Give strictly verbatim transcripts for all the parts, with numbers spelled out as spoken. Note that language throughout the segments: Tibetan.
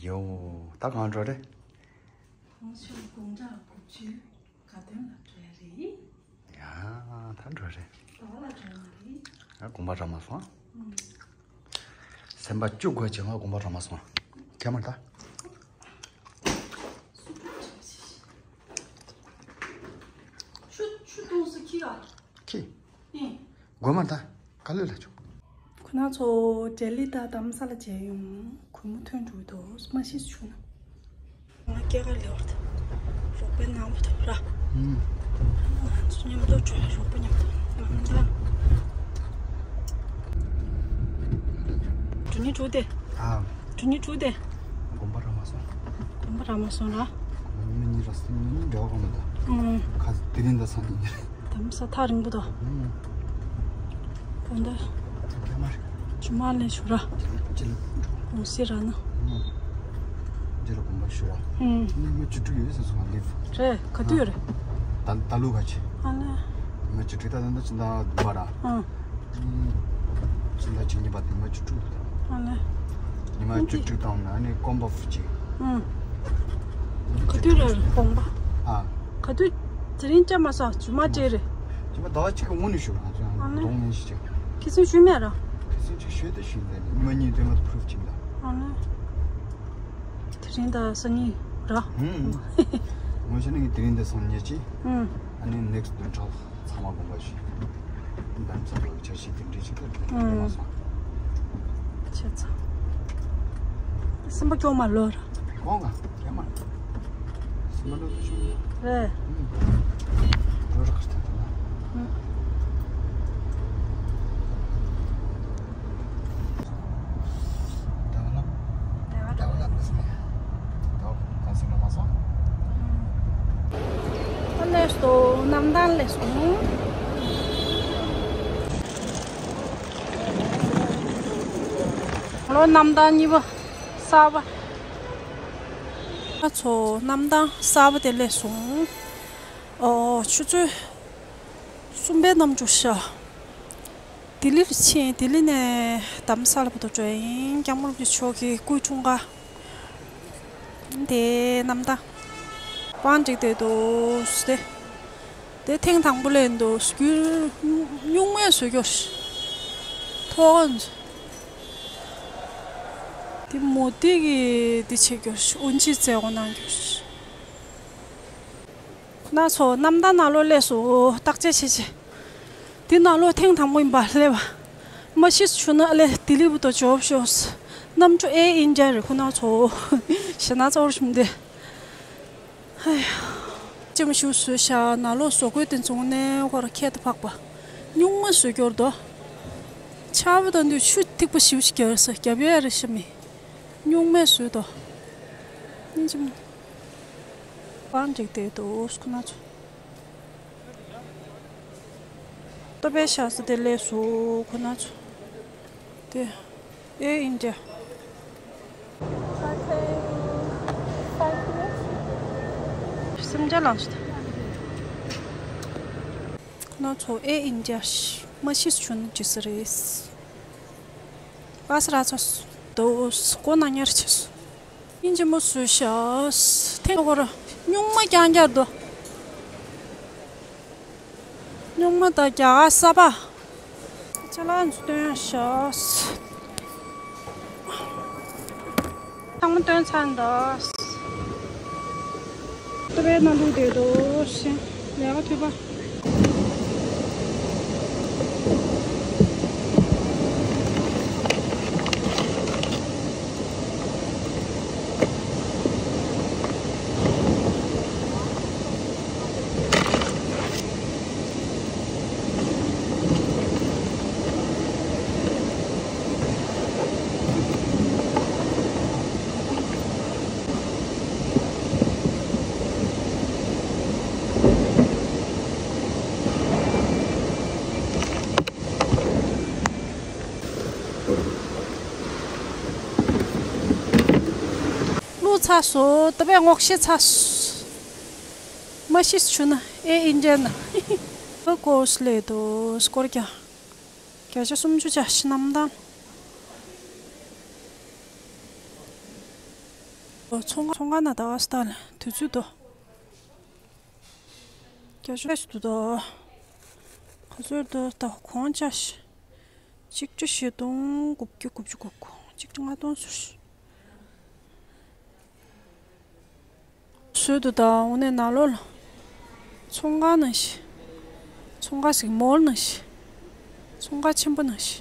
ཡོ། ད་གང་འགྲོ་རེད། ཧོང་ཤོ་དགུང་གྲངས་དགུ་བཅུ་དགའ་སྟོན་ལ་འགྲོ་ཡ་རེད། ཡ། ད་འགྲོ་རེད། ཟླ་བ་ལ་འགྲོ་ཡ་མ་རེད། ང་དགོངས་པ་འགྲོ་མ་སོང་། ཨུམ། སེམས་པ་སྐྱོ་དགོས་ཀྱི་ང་དགོངས་པ་འགྲོ་མ་སོང་། ཁྱེད་མར་ད། ཆུ་ཆུ་འཐུང་ས་ཁྱི་ག་ཁྱི། ཨེ། དགོས་མ་ད། ག་ལོས་ལ་ཆུ། ཁོ་ན་ཚོ་ལྡི་ལི་དང་དྷ་རམ་ས་ལ་མཇལ་ཡོང་། གུས་མོ་ཐོན་འགྲོ་དོ་མ་ཤེས་བྱུང་ན། ང་སྐྱེས་སྐར་ལེ་བར་དུ་རོགས་པའི་ནང་བུ་དུ་ར། ཨུམ། ང་ཚོ་མཉམ་དུ་འགྲོ་རོགས་པ་མཉམ་དུ་ནང་དང་། འགྲོ་ཉི་དྲུག་དེ། ཨ། འགྲོ་ཉི་དྲུག་དེ། དགོངས་པ་རག་མ་སོང་། དགོངས་པ་རག་མ་སོང་ར། ཉི་མ་གཉིས་ར་སེ་ཉི་མ་གཉིས་འབྲེལ་བ་གོ་མི་འདུག་ཨུམ། ཁ་དེ་རིང་ད་སང་ཉིན། དམ་ས་ཐག་རིང་པོ་དོ། ཨུམ། དགོངས་དག་ད་རྒྱ་མ་རེད། ཇུ་མ་ལས་ཞུ་ར། ཅི་ལ་ཅི་ལ་འགྲོ། གུང་སེང་ར་ན། ཨུམ། ཅི་ལ་དགོངས་པ་ཞུ་ར། ཨུམ། ཉི་མ་བཅུ་དྲུག་ཡོད་ཟེར་སོང་ལིབ། རེད། ག་དུས་ཡོད་རེད། ད་ད་ལུ་ག་ཆེ། ཨ་ལེ། ཉི་མ་བཅུ་དྲུག་ད་ད་ད་ཕྱི་ཟླ་བདུན་པ་ར། ཨང་། ཕྱི་ཟླ་བཅུ་གཉིས་པ་དེ་ཉི་མ་བཅུ་དྲུག་རེད། ཨ་ལེ། ཉི་མ་བཅུ་དྲུག་དང་ཨ་ནི་དགོན་པ་ཧྥུ་ཅི། ཨང་། ག་དུས་རེད་དགོངས་པ། ཨ། ག་དུས་དེ་རིང་བཅར་མ་སོང་ཇུ་མ་བཅར་རེད། ཇུ་མ་ཟླ་བ་གཅིག་གི་སྔོན་ནས་ཞུ་ར་ང་ཚོ་ཨ་ལེ། གདོང་ནས་ཞིག་ཅིག་ཁྱེད་ཚོས་ཞུས་མེད་ར། ཁྱེད་ཚོས་ཅིག་ཞུས་ཏེ་ཞུས་ཏེ་ཉི་མ་གཉིས་དེ་མ་པུ་རུབ་ཅིག་འདྲ། ཨ་ལེ། དེ་རིང་དང་སང་ཉིན་ར། ཧུམ། ངོ་ཤེས་ནི་དེ་རིང་དང་སང་ཉིན་ཅི། ཧུམ། ཨ་ནི་ནེག་སི་ཊི་བདུན་ཕྲག་ཚང་མ་དགོངས་པ་ཞུ། འདམ་ས་རོགས་འཆར་གཞི་དེ་འདྲ་ཞིག་ལ་དེ་རིང་དང་སང་། ཆེ་ཚང་། སེམས་པ་སྐྱོ་མ་ལོ་ར། གོང་ག་རྒྱ་མ། སེམས་པ་ལོ་ཞུ། རེད། ཧུམ། རོ་ར་ཁར་ཐོན་ཐོན་ན། ཧུམ། ད་ལེ་སོ་གནམ་ཐང་ལེ་སོང་། ལོ་གནམ་ཐང་གཉིས་པ་གསར་པ། ང་ཚོ་གནམ་ཐང་གསར་པ་དེ་ལེ་སོང་། ཨོ་ཆུ་ཚོད་གསུམ་པའི་གནམ་གྲུ་ཤར། ལྡི་ལི་རུ་ཕྱིན། ལྡི་ལི་ནས་དྷ་རམ་ས་ལ་བར་དུ་འགྲོ་ཡིན། སྐྱབས་མགོན་རིན་པོ་ཆེ་མཆོག་གི་སྐུའི་འཁྲུངས་སྐར། དེ་གནམ་ཐང་། བང་སྒྲིག་བསྡད་འདུག་སྟེ། དེ་ཐེངས་དང་པོ་ལས་འདུག་རྒྱུན་སྨྱུག་མས་བཟོས་ཀྱོག་ཐོག་ཨ་འདི་མོ་ཏི་གི་འདི་བྱེད་ཀྱོག་འོན་ཅི་བཙལ་གོ་གནང་ཀྱོག་ཁོ་ན་ཚོ་གནམ་ཐང་ནང་ལོགས་སླེབས་སོང་། བརྟག་དཔྱད་བྱེད་ཆེད། འདི་ནང་ལོགས་ཐེངས་དང་པོ་ཡིན་པ་སླེབས་པ། མ་ཤེས་བྱུང་ན་ཨ་ལེ་ལྡི་ལི་བར་དུ་འབྱོར་ཤོག་གནམ་གྲུ་ཨེར་ཨིན་ཌི་ཡ་རེད། ཁོ་ན་ཚོ་ཞེ་ན་ཚ་བོར་བྱུང་སྟེ། ཧའི། ལྕེ་མོ་ཞིག་བཟོས་ཤག་ནང་ལོགས་བཟོ་བཀོད་དེ་བྱུང་ནས་ཁོ་ར་ཁྱད་དུ་འཕགས་པ། སྨྱུག་མ་བཟོས་ཀྱོག་འདུག་ཆར་པ་དང་དུས་ཆུ་ཐིགས་པ་ཞིབ་ཞིབ་རྒྱབ་ས་རྒྱབ་ཡ་རེད་ཤག་མི། སྨྱུག་མས་བཟོས་འདུག་སྙིང་རྗེ་མོ། བང་སྒྲིག་བསྡད་འདུག་ཁོ་ན་ཚོ། ལྟོ་ཕད་བཞག་ས་དེ་སླེབས་སོང་ཁོ་ན་ཚོ། དེ་ཨེར་ཨིན་ཌི་ཡ། སེམས་ཅན་ལངས་སོང་། ཁོ་ན་ཚོ་ཨེར་ཨིན་ཌི་ཡ་མ་ཤེས་བྱུང་ན་འགྲིག་ས་རེད། ཨ་ས་ར་ཚ་སོ། དོ་སྐོ་ན་ཉར་ཆེ་སོ། སྙིང་རྗེ་མོ་བཟོས་ཤག་ཐེངས་འཁོར་སྨྱུག་མ་རྐྱང་རྐྱང་འདུག་སྨྱུག་མ་དང་རྒྱ་གར་ས་ཕག་ཅ་ལག་ཚོ་བཏོན་ཤག་ཚང་མ་བཏོན་ཚར་འདུག་ལྟོ་ཕད་ནང་བླུགས་བསྡད་འདུག་ལས་ཀ་མཐུག་པ། བླུགས་ཚར་སོང་། ད་པས་ངོགས་བཤད་ཚར་སོང་། མ་ཤེས་བྱུང་ན་ཨེར་ཨིན་ཌི་ཡ་ན། ཨ་ཀོ་སི་ལས་དོ་སྐོར་རྒྱག་བརྒྱ་ཆ་སུམ་ཅུ་བྱ་ཤི་གནམ་ཐང་། ཚོང་ཁང་ཚོང་ཁང་ན་ད་ཨ་སྟ་ལ་དུས་ཚོད་དོ། རྒྱ་ཤོག་ཤ་ཞིག་འདུག་དོ། ག་ཚོད་འདུག་ད་གོང་ཆ་ཤི། གཅིག་ཁྲི་བཞི་སྟོང་དགུ་བརྒྱ་དགུ་བཅུ་གོ་དགུ། གཅིག་ཁྲི་ལྔ་སྟོང་ཟུར་ཤི། བཟོས་འདུག་ད་འོ་ནས་ནང་ལོགས་ལ། ཚོང་ཁང་ནང་བཞིན། ཚོང་ཁང་ཞིག་མོལ་ནང་བཞིན། ཚོང་ཁང་ཆེན་པོ་ནང་བཞིན།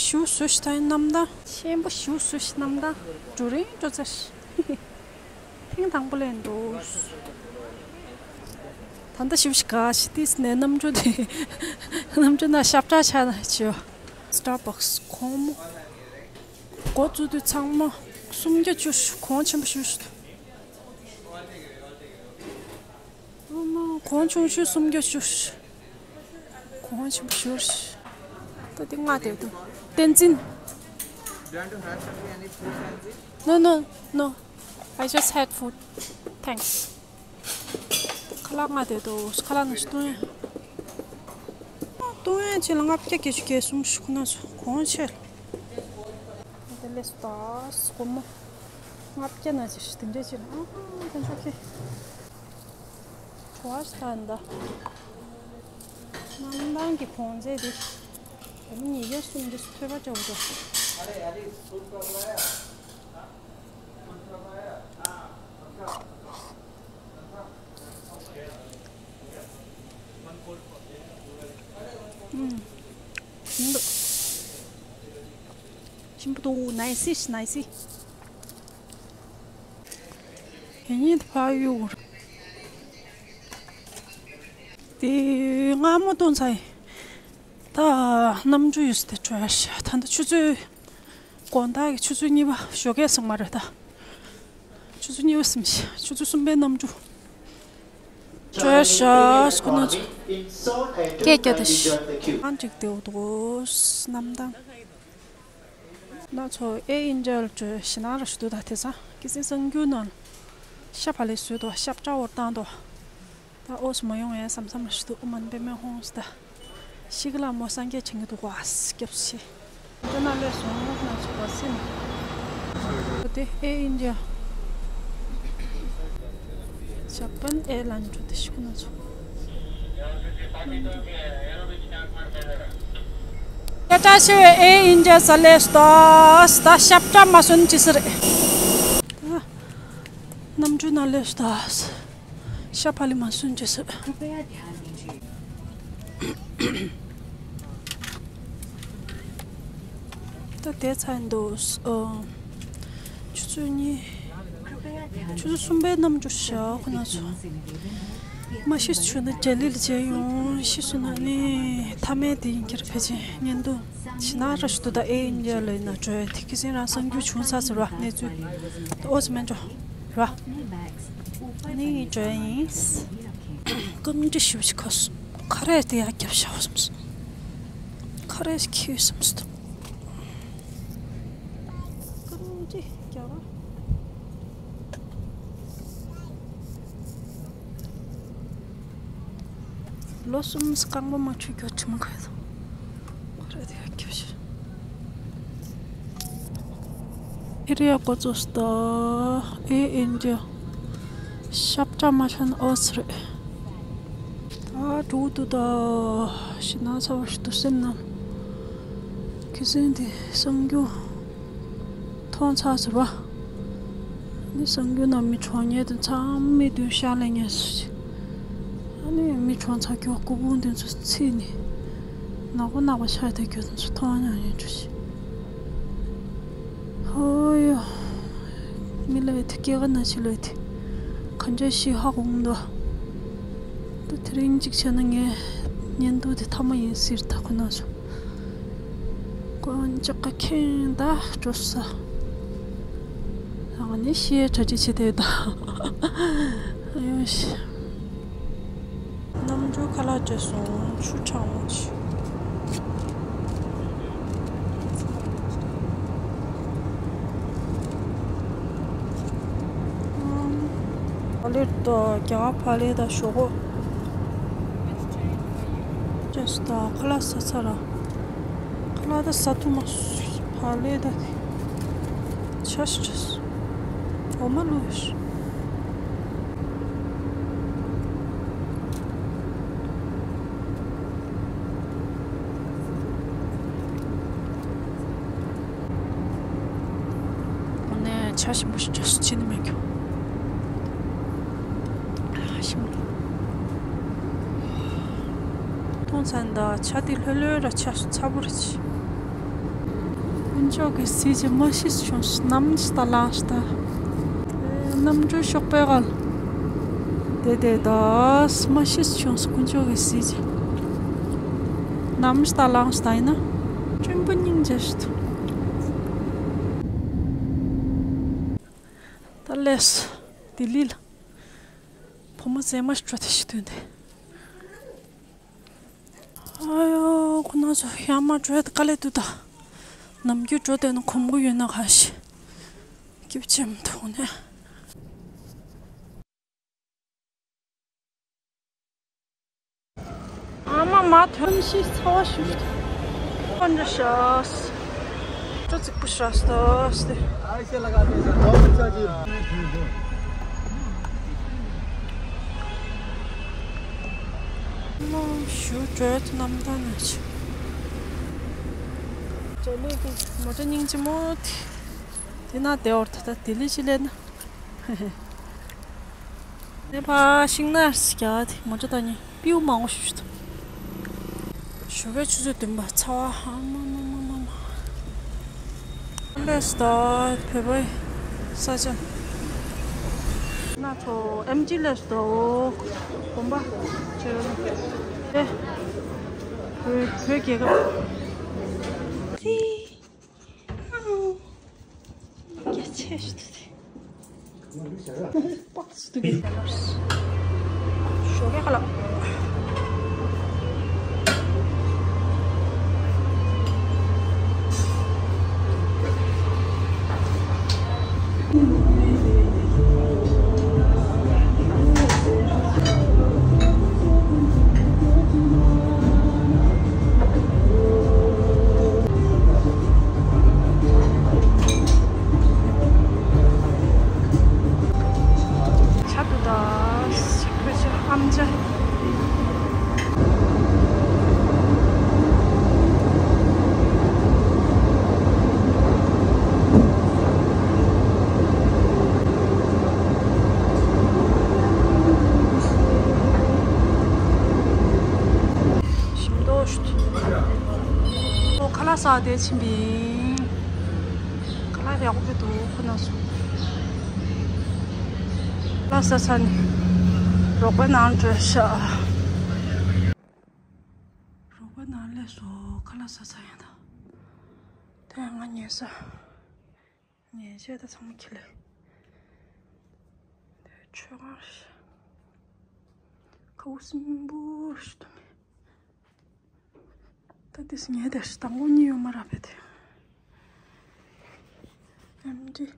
ཞུ་བཟོས་ཤི་ད་ཡིན་གནམ་ཐང་། ཆེན་པོ་ཞུ་བཟོས་ཤི་གནམ་ཐང་། འགྲོ་རིང་འགྲོ་ཚར་ཤི། ཐེངས་དང་པོ་ལས་འདུག་ད་ལྟ་ཞིབ་ཞིག་ག་ཤི་ཏིས་ནས་གནམ་གྲུ་དེ། གནམ་གྲུ་ན་ཞབས་བྲག་ཆགས་ན་ཆེ་བ། Starbucks་གོང་མོ། འགོ་བཙུགས་དུས་ཚང་མ་སུམ་བརྒྱ་བཅུ་གོང་ཆེན་པོ་ཞུ་ཤི། ཨ་མ་གོང་ཆུང་ཤོས་སུམ་བརྒྱ་བཅུ། གོང་ཆེན་པོ་ཞུ་ཤི། ད་དེ་ང་དེ་དུ་བསྟན་འཛིན། No, no, no. I just had food. Thanks. ཁ་ལག་ང་དེ་དུ་ཁ་ལག་ནང་བཞིན་བཏུང་ཡ། བཏུང་ཡ་ཆེ་ལ་ལྔ་བརྒྱ་བརྒྱད་ཅུ་གྱ་གསུམ་ཞིག་ཁོ་ན་ཚོ་གོང་ཆེ། དེ་ལས་སུ་ད་སྒོར་མོ་ལྔ་བརྒྱ་ན་ཅི་ཞིག་དེ་འདྲས་ཅི་ལ་ཨ་དེ་འདྲས་ཁེ། བྲོ་བ་ཞིག་ད་འདི་གནམ་ཐང་གི་གོང་ཚད་དེ་ཉིས་བརྒྱ་སུམ་བརྒྱ་སུ་ཐོས་པ་འདྲ་བོ་འདུག་ཨུམ། ཞིམ་པོ་འདུག་ཞིམ་པོ་འདུག་ནའི་སི་ནའི་སི། ཡིན་ཡིན་ཕ་ཡུ། དེ་སྔ་མོ་བཏོན་ཚར་ཡིན། ད་གནམ་གྲུ་ཡོད་ས་དེ་བྲོས་ཤག་ད་ལྟ་ཆུ་ཚོད། དགོང་དག་གི་ཆུ་ཚོད་གཉིས་པ་ཞོགས་ཀས་སོང་མ་རེད་ད། ཆུ་ཚོད་གཉིས་པ་ཟིན་ཤག་ཆུ་ཚོད་གསུམ་པའི་གནམ་གྲུ། བྲོས་ཤག་ཁོ་ན་ཚོ། སྐད་རྒྱག་ད་ཤི། ཨང་ཅིག་དེའུ་འདུག་གནམ་ཐང་། ང་ཚོ་ཨེ་ཨིན་ཌི་ཡ་ལ་འགྲོ་ཞེད་སྣང་ར་ཞིག་འདུག་ད་དེ་ཚང་གི་སྲིད་གསར་འགྱུར་ནང་ཤ་བག་ལེབ་བཟོས་འདུག་ཤ་བཀྲ་བོར་བཏང་འདུག་ད་ཨོ་སི་མ་ཡོང་ཡ་བསམ་བསམ་ར་ཞིག་འདུག་ཨོ་མན་པེ་མེ་ཧོང་སི་ད་ཤི་གི་ལ་མོ་སངས་རྒྱས་བྱེད་ཀྱི་འདུག་བ་སྐྱབས་སུ་མཆི། དེ་ན་ལས་སོང་ང་ཚོ་བ་སི་ནི་དེ་ཨེ་ཨིན་ཌི་ཡ། ཇ་པན་ཨེར་ལན་འགྲོ་དེ་ཤི་ཁོ་ན་ཚོ། སྐད་གྲགས་ཆེ་བའི་ཨེར་ཨིན་ཌི་ཡ་ཟ་ལས་སྟོ་ད་ཤ་བཀྲ་མ་སོན་ཅི་ཟེར། གནམ་གྲུ་ན་ལས་སྟོ་ཤ་བག་ལེབ་མ་སོན་ཅི་ཟེར། ད་དེ་ཚར་འདུག་ཨོ། ཆུ་ཚོད་གཉིས། ཆུ་ཚོད་གསུམ་པའི་གནམ་གྲུ་བཞག་ཁོ་ན་ཚོ། མ་ཤི་ཆུ་ན་རྒྱ་ལི་ལ་མཇལ་ཡོང་ཤི་སུ་ན་ནི་མཐའ་མའི་དེ་ཡིན་ཁྱེར་ཕལ་ཆེར་ཉན་འདུག་ཞེད་སྣང་ར་ཞིག་འདུག་ད་ཨེ་ཨིན་ཌི་ཡ་ལ་ཡིན་ན་འགྲོ་ཡ་དེ་ཁི་སིན་རང་གསར་འགྱུར་བྱུང་ཚར་ཟེར་བ་གནས་ཚུལ་ཨོ་ཙི་མན་འགྲོ་ར་ནི་འགྲོ་ཡ་ཡིན། རྐང་འདྲི་ཞིབ་ཞིག་ཁ་སོ་ཁ་རས་དེ་ཡར་རྒྱབ་བཞག་བསམ་སོང་། ཁ་རས་ཁྱེར་བསམ་སོང་། རྐང་འདྲི་རྒྱབ། ལོ་གསུམ་རྐང་པ་མ་འཁྲུད་རྒྱུ་དྲི་མ་ཁ་ཡོད། ཁོ་ར་དེ་ཡར་རྒྱབ་ཤི། ཨེ་རི་ཡ་འགོ་བཙུགས་སོང་། ཨེ་ཨིན་ཌི་ཡ། ཤ་བཀྲ་མ་ཤ་ན་ཨོ་སི་རེད། ད་འགྲོ་འདུག་ད་ཞེད་སྣང་ཚ་བ་ཞིག་འདུག་སེམས་ནང་། ཁི་སིན་དེ་གསར་འགྱུར་མཐོང་ཚར་ཟེར་བ། ནི་གསར་འགྱུར་ནང་མི་གྲོངས་ཉེན་དེ་ཚང་མི་དུས་ཤར་ལེན་ཉེན་སུ་ཞིག་ཨ་ནི་མི་གྲོངས་ཚར་རྒྱུ་སྐུ་ཕུང་དེ་ཚོ་ཚིག་ནི། ནག་པོ་ནག་པོ་ཤར་དེ་རྒྱུ་དེ་ཚོ་མཐོང་མྱོང་ཉེན་འགྲོ་ཞིག་ཧོ་ཡོ། མི་ལ་ཡོད་དེ་སྐྱེ་རྒ་ན་འཆི་ལ་ཡོད་དེ། གང་འདྲ་ཞིག་ཧ་གོ་མི་འདུག་ད་དེ་རིང་གཅིག་བྱས་ན་ངས་ཉན་འདུག་དེ་ཐ་མ་ཡིན་སྲིད་ད་ཁོ་ན་ཚོ། དཀོན་མཆོག་ག་ཁེངས་ད་འགྲོ་ས། ཨ་ནི་ཤི་ཡའི་གྲ་སྒྲིག་བྱེད་བསྡད་ད། ཨ་ཡོ་ཤི། གནམ་གྲུ་ཁ་ལག་སྤྲད་སོང་ཆུ་གྲང་མོ་ཆེ། ཨ་ལེ་ད་རྒྱ་གར་ཕ་ལེ་ད་ཞོག་གོ། ཅེས་ད་ཁ་ལག་ཟ་ཚར་ར། ཁ་ལག་ད་ཟ་ཐུབ་མ་སོང་ཕ་ལེ་ད་དེ། ཆ་ཤས་ཆ་སོང་། འོ་མ་བླུགས། འོ་ནས་ཇ་ཞིམ་པོ་ཞིག་བཅོས་སུ་ཕྱིན་ནི་མེད་ཀྱང་། ཞིམ། མཐོང་ཚན་ད་ཇ་དེ་ལྷོད་ལྷོད་ར་ཆགས་སུ་ཚ་པོ་ར་ཆེ། དཀོན་མཆོག་གི་གཟི་བརྗིད་མ་ཤི་བྱུང་། ནམ་ཞིག་ད་ལངས་ཤིག་ད། གནམ་གྲུ་ཤོག་པའི་ག་ལ། དེ་དེ་ད་མ་ཤི་བྱུང་། དཀོན་མཆོག་གི་གཟི་བརྗིད། ནམ་ཞིག་ད་ལངས་ཤིག་ད་ཡིན་ན། སྤྲིན་པ་སྙིང་རྗེ་ཞིག་ད། ད་ལས་ལྡི་ལི་ལ་བུ་མོ་མཛེས་མ་ཞིག་འགྲོ་དེ་ཞིག་དོན་དེ། ཨ་ཡོ། ཁོ་ན་ཚོ་ཡར་མར་འགྲོ་ཡ་དཀའ་ལས་འདུག་ད། ནམ་རྒྱུན་འགྲོ་བསྡད་ན་གོམས་གོ་ཡོད་ན་ག་ཞིག་སྐྱིད་པོ་ཅིག་མི་འདུག་ནས། ཨ་མ་མ་ཐོན་ཤི་ཚ་བ་ཞུ། ཁོ་འདྲ་ཤག་ཅོ་ཙིག་པུ་ཤག་སྟོ་སྟེ། མོ་ཞུ་བྲོས་ནམ་ད་ན་ཆུ། ཇོ་ལི་གི་མོ་ཊ་སྙིང་རྗེ་མོ་དེ། དེ་ན་དེ་འོར་ད་ལྟ་དེ་ལི་ཅི་ལེན་ན། ནེ་ཕ་ཤིང་ནར་སི་རྒྱ་དེ་མོ་ཊ་ད་ནི་པིའུ་མང་པོ་ཞུ་ཞུ་ད། ཞོགས་ཀའི་ཆུ་ཚོད་བདུན་པ་ཚ་བ་ཨ་མ་མ་མ་མ་མ། ལས་ད་བོད་པའི་ས་ཆ། ན་ཚོ་ཨེམ་ཆི་ལས་ད་འོ་གོམ་པ་ཆེ་བོད་བོད་རྒྱལ་ཁབ། རྒྱ་ཆེ་ཞིག་ཏུ་དེ། པགས་སུ་དུ་གི། ཞོགས་ཀས་ཁ་ལག་ཆ་དུ་ད་ཁོས་ཆ་ཨམ་ཆ། ཞིམ་ཏོ་ཞུ། ཨོ་ཁ་ལག་ཟ་དེ་ཕྱིན་པིན། ཁ་ལག་ཡག་པོ་འདུག་ཁོ་ན་སུ། ཁ་ལག་ཟ་ས་ནི་རོགས་པ་ནང་འགྲོ་ཤག་རོགས་པ་ནང་སླེབས་སོ། ཁ་ལག་ཟ་ས་ཡང་ད། དེ་ང་ཉལ་ས། ཉལ་ཆས་ད་ཚང་མ་ཁྱེར་ལེ། དེ་ཆོས་ཁང་ཞིག་ཁ་བུ་སིམ་པོ་ཞིག་འདུག་མེད། ད་དེ་སི་ཉལ་དེ་ཞིག་དང་པོ་གཉིད་ཡོད་མ་ར་བེ་དེ། ཨེམ་ཌི།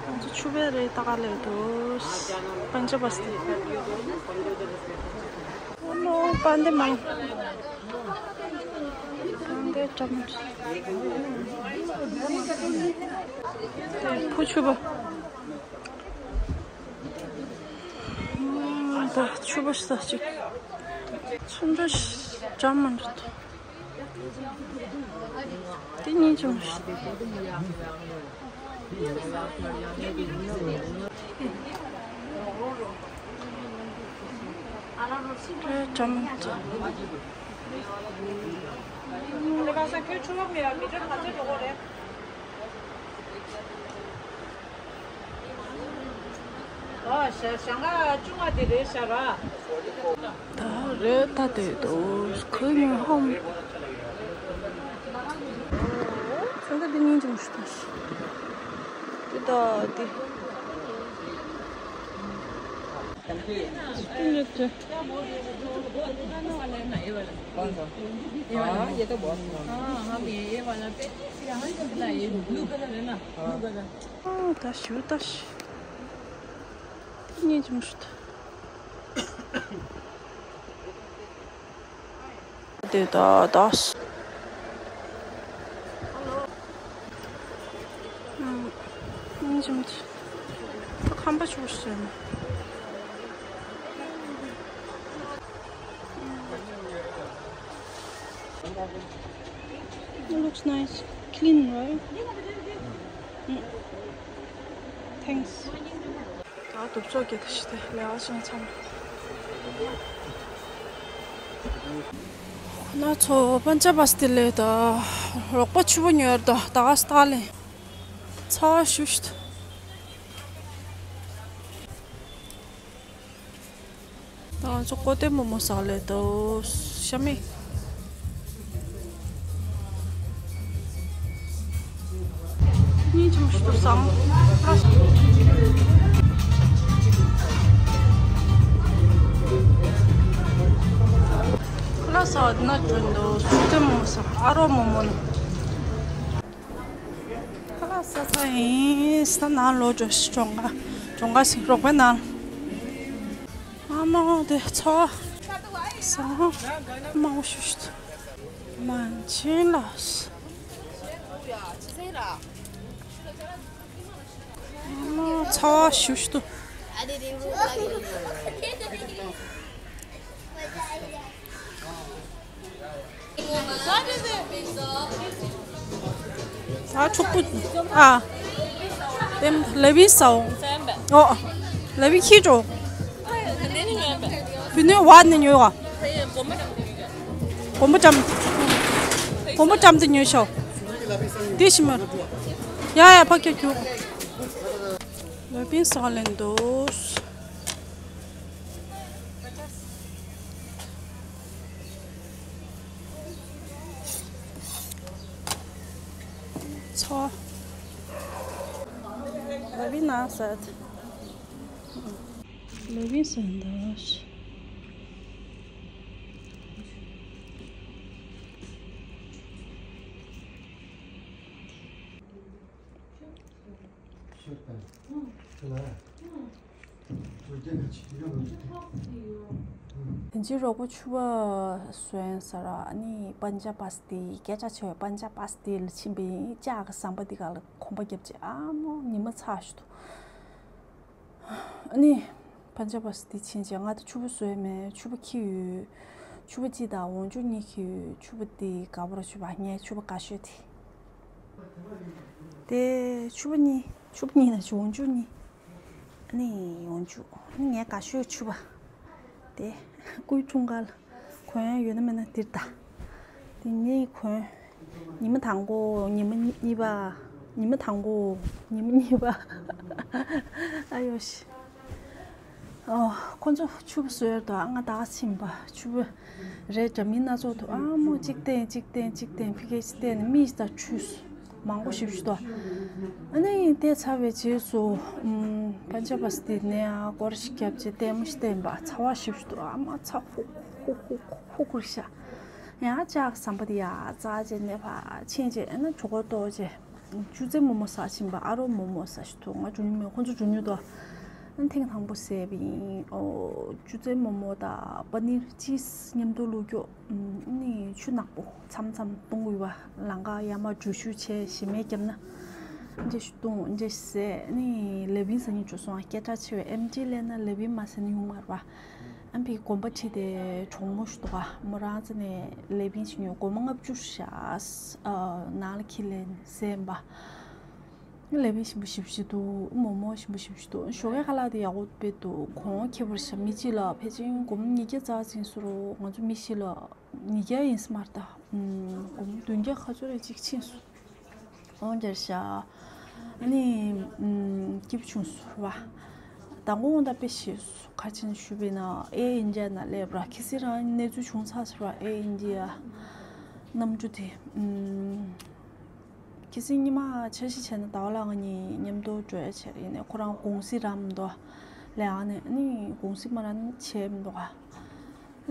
ང་ཚོ་ཆུ་བེད་རེད་ད་ག་ལེ་དུ། པན་ཇ་བ་སི་ཏི། ཨོ་ནོ་པན་དེ་མང་། པན་དེ་ཀྲམ། ཕུ་ཆུ་བ། ད་ཆུ་བ་ས་ཅིག་ཆུ་འདྲ་ཀྲམ་མ་འདྲ། དེ་གཉིས་ཀྱང་། དེ་ཀྲམ། ཨ་ཞང་ཞང་ཁ་ཅུང་ང་དེ་རེད་ཤག་ར། ད་རེད་ད་དེ་དོ་ཁོས་ཉོན་ཧོམ། ཚང་ད་དེ་ཉིན་ཅུང་ཞུ་ཐོང་ཞིག་དེ་ད་དེ། དེ་རེད་དེ། कौन सा? हाँ, ये तो बहुत सुंदर। हाँ, हम ये, ये वाला पे, फिर यहाँ से ना, ये ब्लू कलर है ना, blue colour. ཨ་ད་ཞུ་ད་ཞུ། ཉིན་ཅུང་ཞུ་ད། དེ་ད་ད། ཁམས་པ་ཆུ་བོ་ཞིག་ཟེར་ན། It looks nice. Clean, right? Mm. Thanks. ད་དུབ་ཚོགས་ཀྱི་ད་ཞི་དེ་ལས་ཨ་ཅང་ཚང་། ཁོ་ན་ཚོ་པན་ཅ་བ་སི་ཏི་ལས་ད་རོགས་པ་ཆུ་བོ་ཉོར་ད་ད་ག་སྟག་ལས་ཚ་བ་ཞུ་ཞུ། ད་ང་ཚོ་ཀོ་ཏེ་མོ་མོ་ཟ་ལེ་དོ། ཤ་མེད། ཉིན་ཆུང་ཞིག་ཏུ་བཟང་། ཁ་ལག་ཟ་བ་འདི་ན་འགྲོ་འདུག་ཀོ་ཏེ་མོ་མོ་ཟ། ཨ་རོགས་མོ་མོ་ནི། ཁ་ལག་ཟ་ཚར་ཡིན། ས་ནང་ལོག་འགྲོ་ཞིག་གྲོང་ཁ། གྲོང་ཁ་ཞིག་རོགས་པའི་ནང་། ཨ་མ་དེ་ཚོ་ཟ་མང་པོ་ཞིག་ཞིག་མན་ཆད་ལ། ཨ་མ་ཚ་བ་ཞིག་ཞིག་འདུག་ད་ཕྲུ་གུ། ཨ། དེ་ལ་བི་སའོ། ཨོ། ལ་བི་ཁྱི་འགྲོ། བུ་ནུ་བ་ནི་ཉོས་ག་གོམ་པ་ཀྲམ། གོམ་པ་ཀྲམ་དེ་ཉོས་ཤོག་དེ་ཤི་མར། ཡ་ཡ་ཕ་ཁྱོད་ཁྱོད། ལ་བི་ས་ལེན་འདུག་ཚོ། ལ་བི་ན་ཟེར། ལ་བི་ཟེར་འདུག་དེ་རྗེས་རོགས་པ་ཕྱུ་པ་སོན་ཟེར། ཨ་ནི་པན་ཇ་པ་སི་ཏི། སྐད་གྲགས་ཆེ་བའི་པན་ཇ་པ་སི་ཏི་ལ་ཕྱིན་པ་ཡིན། ལྕགས་ཀྱི་ཟམ་པ་འདི་ག་ལ་གོམ་པ་བརྒྱབ་བྱས། ཨ་མོ་ཉི་མ་ཚ་ཞིག་འདུག་ཨ་ནི་པན་ཇ་པ་སི་ཏི་ཕྱིན་བྱས། ང་ད་ཕྱུ་པ་བཟོས་མེད། ཕྱུ་པ་ཁྱེར་ཡོད། ཕྱུ་པ་གཅིག་དང་འོག་འཇུག་གཉིས་ཁྱེར་ཡོད། ཕྱུ་པ་དེ་དགའ་པོ་ར་ཕྱུ་པ། ངའི་ཕྱུ་པ་དགའ་ཤོས་དེ། དེ་ཕྱུ་པ་གཉིས། ཕྱུ་པ་གཉིས་ན་ཅིག་འོག་འཇུག་གཉིས། ཨ་ནི་འོག་འཇུག་ཨ་ནི་ངའི་དགའ་ཤོས་ཕྱུ་པ་དེ། སྐུའི་འཁྲུངས་སྐར་ལ་གོན་ཡ་ཡོད་ན་མེད་ན་འདིར་ལྟ། དེ་ངས་གོན། ཉི་མ་དང་པོ། ཉི་མ་གཉིས་པ། ཉི་མ་དང་པོ། ཉི་མ་གཉིས་པ། ཨ་ཡོ་ཤི། ཨོ། ཁོ་ཚོ་ཕྱུ་པ་བཟོས་འདུག་ང་ད་ག་ཕྱིན་པ་ཕྱུ་པ་རེད། འདྲ་མིན་སྣ་ཚོགས་འདུག་ཨ་མོ་གཅིག་བསྟན་གཅིག་བསྟན་གཅིག་བསྟན། ཕི་གེ་གཅིག་བསྟན་ནས་མི་ད་ཆུས་མང་པོ་ཞིག་ཞུ་དོ། ཨ་ནི་དེ་ཚར་བའི་རྗེས་སུ། ཨམ། པན་ཇ་པ་སི་ཏི་ནས་ཨ་སྐོར་ཞིག་བརྒྱབ་བྱས་ལྟད་མོ་ཞིག་བསྟན་པ། ཚ་བ་ཞིག་ཞུ་དོ། ཨ་མ་ཚ་ཧུ་ཧུ་ཧུ་ཧུ་ཧུ་ཤ། ཡང་ལྕགས་ཟམ་པ་དེ་ཡ་རྩ་བྱས་ནས་ཕར་ཕྱིན་བྱས། ཨ་ནི་གྲོད་ཁོག་ལྟོགས་བྱས། ཅུ་ཙེ་མོག་མོག་ཟ་བཞིན་པ། ཨ་རོགས་མོག་མོག་ཟ་ཞིག་འདུག་ང་འགྲོ་མྱོང་མེད། ཁོ་ཚོ་འགྲོ་མྱོང་འདུག་ཨ་ནི་ཐེངས་དང་པོ་ཟས་པ་ཡིན། ཨོ། ཅུ་ཙེ་མོག་མོག་དང་པ་ནིར་ཅིས་མཉམ་དུ་བླུགས་རྒྱུ། ཨ་ནི་ཆུ་ནག་པོ་མཚམས་མཚམས་བཏུང་དགོས་པ། ལམ་ཁ་ཡར་མར་འགྲོ་ཞུ་བྱས་ཞིམ་མེད་བརྒྱབ་ན། འདི་ཞིག་བཏུང་། འདི་ཞིག་ཟས། ཨ་ནི་ལེ་བིན་ཟ་སྙིང་བྲོ་སོང་། སྐད་གྲགས་ཆེ་བའི་ཨེམ་ཆི་སླེབས་ན་ལེ་བིན་མ་ཟས་ན་ཡོང་མ་རེད་པ། ཨ་ནི་ཕ་གིར་གོམ་པ་ཁྲིད་དེ་གྲོགས་མོ་ཞིག་འདུག་ག་མོ་རང་རྩ་ནས་ལེ་བིན་ཞིག་ཉོས། སྒོར་མོ་ལྔ་བཅུ་བཞག་ཨ། ནང་ལ་འཁྱེར་ལེན་ཟས་པ། ལེ་བིན་ཞིམ་པོ་ཞེ་པོ་ཞིག་འདུག་མོག་མོག་ཞིམ་པོ་ཞེ་པོ་ཞིག་འདུག་ཞོགས་ཀའི་ཁ་ལག་དེ་ཡག་པོ་དཔེ་འདུག་གོང་ཁེ་པར་ཤ། མི་གཅིག་ལ་ཕལ་ཆེར་སྒོར་མོ་ཉིས་བརྒྱ་རྩ་ཟིན་སོང་རུང་། ང་ཚོ་མི་བཞི་ལ་ཉིས་བརྒྱ་ཡིན་ས་མ་རེད་ད། ཨམ། སྒོར་མོ་བདུན་བརྒྱ་ག་ཚོད་རེ་ཅིག་ཕྱིན་སོང་། འོ་འདྲ་ཤག་ཨ་ནི། ཨམ། སྐྱིད་པོ་བྱུང་སོང་ར། མདང་དགོང་དགོང་དག་དཔེ་ཞེད་སོང་། ག་རེ་བྱས་ནས་ཞུས་པ་ཡིན་ན། ཨེར་ཨིན་ཌི་ཡ་ནང་སླེབས་ར། ཁ་སང་རང་གནས་ཚུལ་བྱུང་ཚར་སོང་ར། ཨེར་ཨིན་ཌི་ཡ་གནམ་གྲུ་དེ། ཨམ། ཁ་སང་ཉི་མ་འཆར་གཞི་བྱས་ན་ཟླ་བ་ལྷག་གཉིས་མཉམ་དུ་འགྲོ་ཡ་བྱས་རེད། ཡིན་ནའི་ཁོ་རང་དགོང་ཟས་རག་མི་འདུག་ལས་ཀ་ནས། ཨ་ནི་དགོང་ཟས་མ་རག་ན་བྱས་མི་འདུག་ག་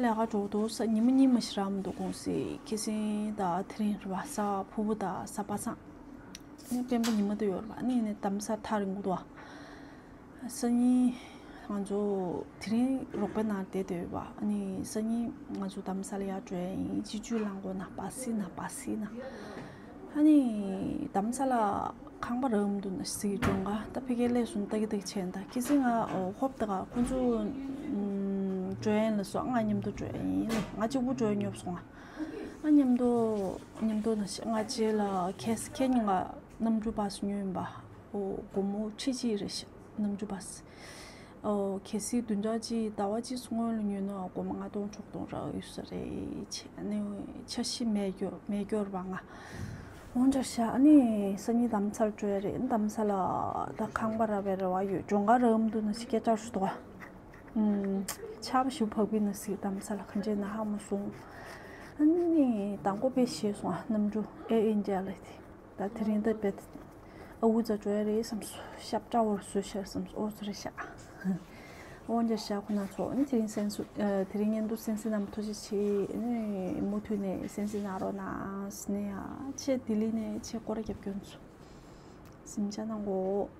ལས་ཀ་འགྲོ་འདུག་ས། ཉི་མ་གཉིས་མ་ཞིག་རག་མི་འདུག་དགོང་ཟས། ཁ་སང་དང་དེ་རིང་རེད་པ། གཟའ་ཕུར་བུ་དང་གཟའ་པ་སངས། ཨ་ནི་སྤེན་པ་ཉི་མ་དེ་ཡོད་རེད་པ། ཨ་ནི་ནས་དྷ་རམ་ས་ལ་ཐག་རིང་པོ་འདུག་ག་སང་ཉིན་ང་ཚོ་དེ་རིང་རོགས་པའི་ནང་བསྡད་བསྡད་ཡོད་པ། ཨ་ནི་སང་ཉིན་ང་ཚོ་དྷ་རམ་ས་ལ་ཡར་འགྲོ་ཡ་ཡིན། སྤྱི་སྤྱོད་རླངས་འཁོར་ནང་། བཱ་སི་ནང་། བཱ་སི་ནང་། ཨ་ནི་དྷ་རམ་ས་ལ་ཁང་པ་རག་མི་འདུག་ན་ཟིག་གྲོང་ཁ་ད་ཕ་གིར་སླེབས་སོང་། ཏག་ཏག་བྱས་ན་ད་ཁྱི་སིང་ང་ཧོབ་ད་ག་ཁོ་ཚོ་ཨམ་འགྲོ་ཡན་ལ་སོགས་ང་མཉམ་དུ་འགྲོ་ཡ་ཡིན། ང་གཅིག་པུ་འགྲོ་ཡ་ཉོབ་སོང་ང་། ང་མཉམ་དུ་མཉམ་དུ་ན་ཤ་ང་རྗེས་ལ་ཁེ་སི་ཁེ་ཉིན་ང་གནམ་གྲུ་བ་སུ་ཉོས་ཡིན་པ། ཨོ་སྒོར་མོ་ཁྲི་གཅིག་རེད་ཤག་གནམ་གྲུ་བ་སི། ཨོ་གལ་སྲིད་བདུན་ཕྲག་གཅིག་ཟླ་བ་གཅིག་སྔོན་ལ་ཉོས་ན་སྒོར་མོ་ལྔ་སྟོང་དྲུག་སྟོང་རག་ཡོད་ས་རེད། ཆེ་ནས་འཆར་གཞི་མེད་སྐྱོར་མེད་སྐྱོར་བ་ང་། འོང་འདྲ་ཤག་ཨ་ནི་སང་ཉིན་དྷ་རམ་ས་ལ་འགྲོ་ཡ་རེད། དྷ་རམ་ས་ལ་ད་ཁང་པ་རག་པའི་རེ་བ་ཡོད། གྲོང་ཁ་རག་མི་འདུག་ན་ཞིག་སྐད་ཆ་ཞུ་དོ། ཨུམ། ཆར་པ་ཞིག་བབས་པའི་ན་ཟིག་དྷ་རམ་ས་ལ་ག་འདྲས་ན་ཧ་མ་སོང་། ཨ་ནི་དང་པོ་དཔེ་ཞེད་སོང་ཨ། གནམ་གྲུ་ཨེར་ཨིན་ཌི་ཡ་ལ་དེ། ད་དེ་རིང་ད་བེད་ཨ་འུ་ཚ་འགྲོ་ཡ་རེད་བསམ་སོང་། ཤབ་ཏྲ་བོར་བཟོས་ཤར་བསམ་སོང་། ཨོ་ཚོ་རེད་ཤག་འོ་འདྲ་ཤག་ཁོ་ན་ཚོ་ཨ་ནི་དེ་རིང་གསན་སོང་། ཨ་དེ་རིང་བརྙན་ཐུང་གསན་གཟིགས་གནང་ཐུགས་རྗེ་ཆེ། ཨ་ནི་མུ་མཐུད་ནས་གསན་གཟིགས་གནང་རོགས་གནང་ཟེར་ནས་ཡ་ཆེ་ལྡི་ལི་ནས་ཆེ་སྐོར་ར་རྒྱབ་སྐྱོར་ཚོ་གཟིམ་འཇག་གནང་གོ།